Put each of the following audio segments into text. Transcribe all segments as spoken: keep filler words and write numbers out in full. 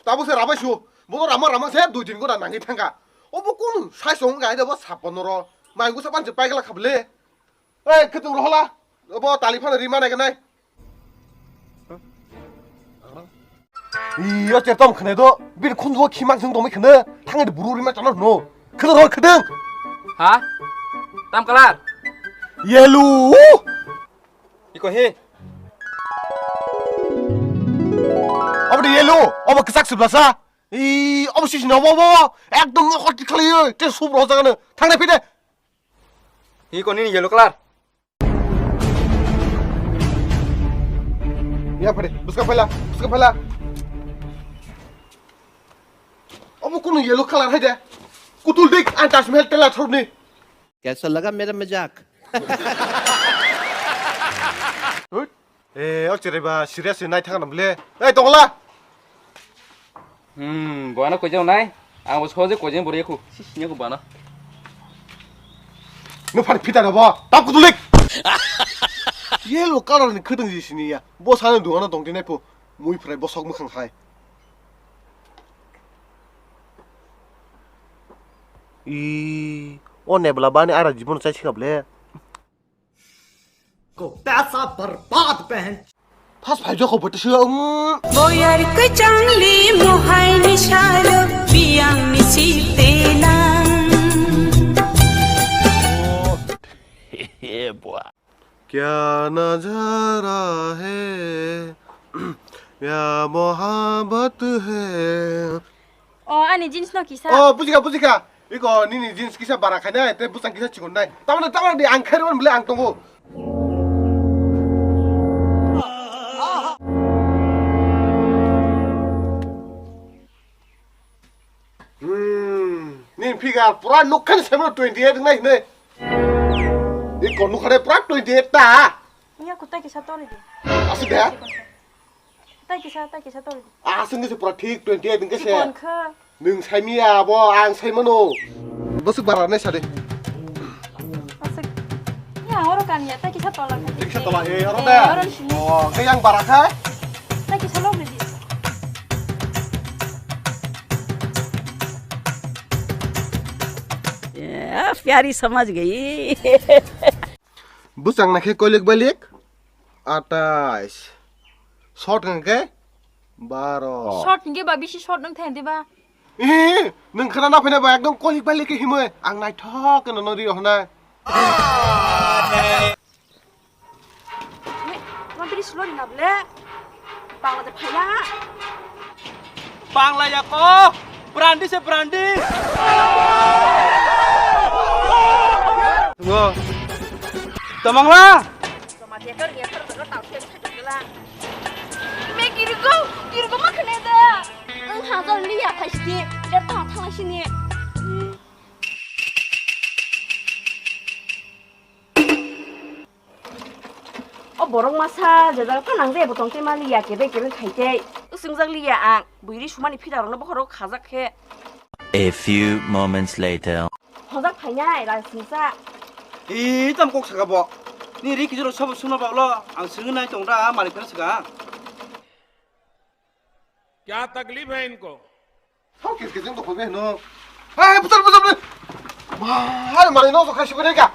Tabuk se rabai su. Bono rama rama se dui tin gora nangwi thangkha. Obo kunu sai song ga de bo sapan ro. Mai gusa pan se paigla khable. Ei, khitung rohola. Obo tali phano rima nai ganai. Iyo, chertom khne do. Bir khunjo khimang jung domi khne. Thangi de buru rima chano no. Khne ro khedeng. Ha? Tam kalar? Yellow. Iko he? Obo de yellow. Obo kisak sublasa. I, obo sisi no, obo, obo. Ekdom no khoti khali. Te sub ro jagano. Thangne phide. Hi ko nini yellow color? Ya pare, buska phala, buska phala. Omo kunu yellow color hai de. Kutul dik, ang Taj Mahal tela thorni. कैसा लगा मेरा मजाक? Hoi. Eh, o chereba serious nai thang na bole. Ei, tongla. Hmm, buana koi jao nai. Ang bo soje koi jeng boriya ku. Si sinya ku buana. No phar phita na bo. Tap kutulik. Yellow color ni khwtwng ji sini ya. Bo sana duana tong tinai po. Mui phrai bosok mwkhang hai. I, o nebla bani ara jibon chai sikap le. को पैसा बर्बाद पहन। First five jokho bwtwi sio, mm. Boyar kwchangli mohai ni salo biyang ni sitela. Yeah, boy. क्या नजारा है, या मोहब्बत है। O, ani jeans no kisa. O, bujikha, bujikha. Iko nini jeans kisa bara khainai, tei bwsang kisa chikon nai. Tamani, tamani ang khairokmani bwle ang tongo. Hmm, nini figure pura nukha ni semano twenty eight nai hinui. Iko nukha de pura twenty eight ta. Iya, kutai kisa tori di. Asik de? Tai kisa, tai kisa tori di. Aswk wngkhe se pura thik twenty eight wngkhe se. Chikon khe. Nwng saimiya abo, ang saimano. Bwswk bara nai sadi. Aswk. Ya, oro kanya, tai kisa tola khe. Tai kisa tola, eh, oro de. Eh, oro sini. Oh, khe yang bara khe? Tai kisa lok di. Ya, pyari samajh gayi. Bwsang naikhe koilik bailik atais. Short hwnkhe baro. Short hwnkhe ba bisi short wng thai diba? Ee, nwng khna na phaina ba ekdom koilik bailik khe himwi. Ang naithok khe nono rio hwnai. Ma biri slow rina ble. Bangla de phaiya. Bangla ya ko. Brandi se brandi. Wo. Tamangla. Me girgo, girgo ma khne da. Ang hazar liya phaisni. Lepta thangsini. O borok masa je jaga pha nang je bo tong tei ma liya kebe kebe khai tei. Swingjak liya ang, bwrwi sumani phida rokno bokhorok khajak khe. A few moments later. Hojak phainai rang singsa. Ee, tam kok saka bo. Ni ri kijoro sabo sungna baglo, ang swngwi nai tong da malik phano swkang. क्या तकलीफ है इनको? Hau kis kis jeng tongkho be no. Hai, putar, putar, putar. Hai, mani no so khai sibo ka.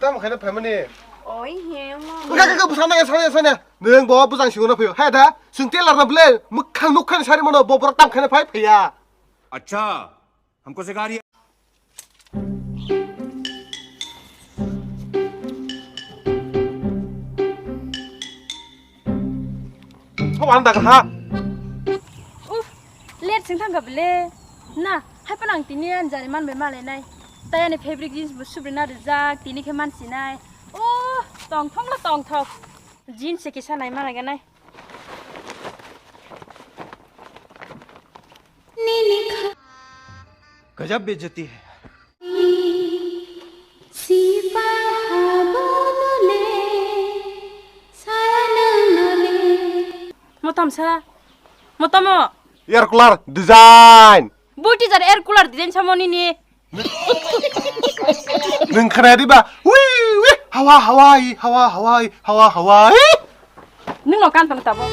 Tam khai na phaimani. Oi, he ma. Ka, ka, ka, busa na, sa na, sa na. Nwng bo bujang singo na phaio. Hai da, sing telar na ble. Mukhang nukhan sari mano bo borok tam khai na phai phaiya. अच्छा, हमको सिखा रही है। Hop, ang daga ha. Uf, let sing thang ka bele. Na, hai pa nang tini an jari man be male nai. Tai ani favorite jeans bo subri na rijak, tini khe man sinai. Oh, tong thok la tong thok. Jeans se kisa nai male ganai. गजब बेइज्जती है। Motom sa, motomo. Air cooler design. Bui teacher air cooler design samo nini. Nwng khna di ba? Wi, wi, hawa, hawa, hawa, hawa, hawa, hawa. Nwng no kan tong tabo.